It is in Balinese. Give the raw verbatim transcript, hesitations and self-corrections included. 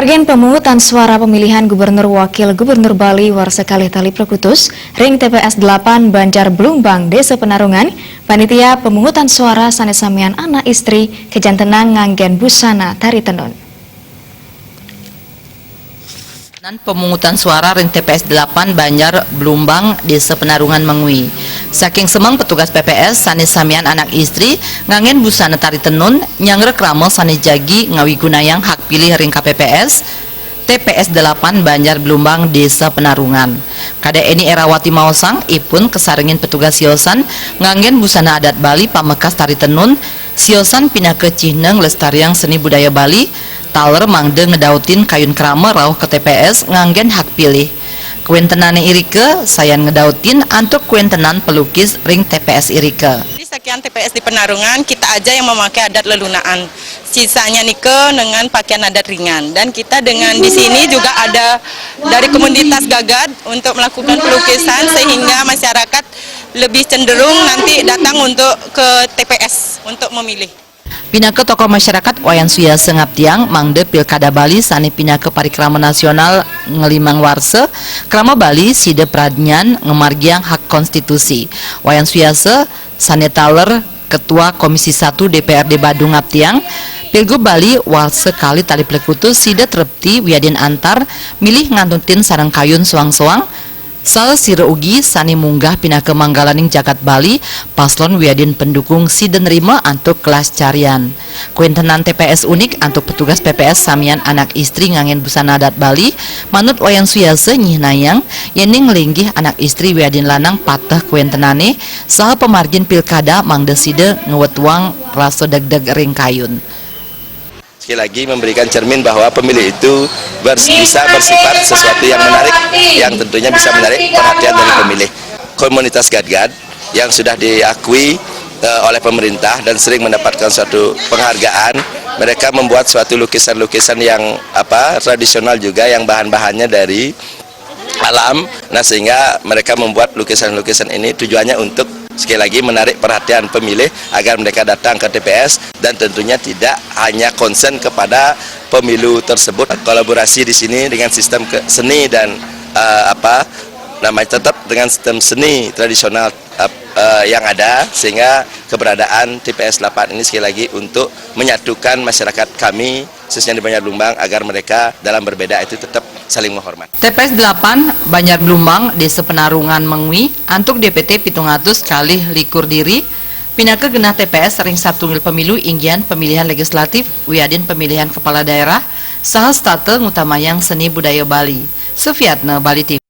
Margin pemungutan suara pemilihan Gubernur Wakil Gubernur Bali warsa kalih tali plekutus ring T P S delapan Banjar Blumbang, Desa Penarungan, panitia pemungutan suara sané samian anak istri kajantenang nganggén busana tari tenun. Nan pemungutan suara ring T P S delapan Banjar Blumbang, Desa Penarungan mangui. Saking semeng petugas P P S sané samian anak istri nganggén busana tari tenun, nyanggra krama sané jagi ngawigunayang hak pilih ring K P P S T P S delapan Banjar Blumbang, Desa Penarungan. Kadek Eni Erawati maosang, ipun kasarengin petugas siosan nganggén busana adat Bali pamekas tari tenun, siosan pinaka cihna nglestariang seni budaya Bali, taler mangda ngedautin kayun krama rauh ka T P S nganggén hak pilih. Kawéntenané irika sayan ngedautin antuk kawéntenan pelukis ring T P S irika. Di sakian T P S di Penarungan, kita aja yang memakai adat lelunaan. Sisanya nika dengan pakaian adat ringan. Dan kita dengan di sini juga ada dari komunitas Gagad untuk melakukan pelukisan sehingga masyarakat lebih cenderung nanti datang untuk ke T P S untuk memilih. Pinaka tokoh masyarakat, Wayan Suyasa ngaptiang mangda Pilkada Bali sané pinaka parikrama nasional ngelimang warsa, krama Bali sida pradnyan ngamargiang hak konstitusi. Wayan Suyasa sané taler Ketua Komisi satu D P R D Badung ngaptiang, Pilgub Bali warsa kalih tali plekutus sida trepti wiadin antar milih ngantutin sareng kayun soang-soang, saha sira ugi sané munggah pinaka manggalaning jagat Bali, paslon wiadin pendukung sida nrima antuk kelascarian. Kawéntenan T P S unik antuk petugas P P S samian anak istri nganggén busana adat Bali, manut Wayan Suyasa nyihnayang, yéning nglinggih anak istri wiadin lanang pateh kawéntenané, saha pamargin pilkada mangda sida ngwetuang rasa degdeg ring kayun. Sekali lagi memberikan cermin bahwa pemilih itu bers-, bisa bersifat sesuatu yang menarik, yang tentunya bisa menarik perhatian dari pemilih. Komunitas Gagad yang sudah diakui, eh, oleh pemerintah dan sering mendapatkan suatu penghargaan, mereka membuat suatu lukisan-lukisan yang, apa, tradisional juga, yang bahan-bahannya dari alam. Nah, sehingga mereka membuat lukisan-lukisan ini tujuannya untuk, sekali lagi, menarik perhatian pemilih agar mereka datang ke T P S dan tentunya tidak hanya konsen kepada pemilu tersebut. Kolaborasi di sini dengan sistem ke-, seni dan, eh, apa namanya, tetap dengan sistem seni tradisional, eh, eh, yang ada, sehingga keberadaan T P S delapan ini sekali lagi untuk menyatukan masyarakat kami, khususnya di Banjar Blumbang, agar mereka dalam berbeda itu tetap saling menghormati. T P S delapan Banjar Blumbang, Desa Penarungan mangui, antuk D P T pitung atus kalih likur diri, pinaka genah T P S ring satunggal pemilu, inggihan pemilihan legislatif wiadin pemilihan kepala daerah, saha setata ngutamayang seni budaya Bali. Sufiatna, Bali T V.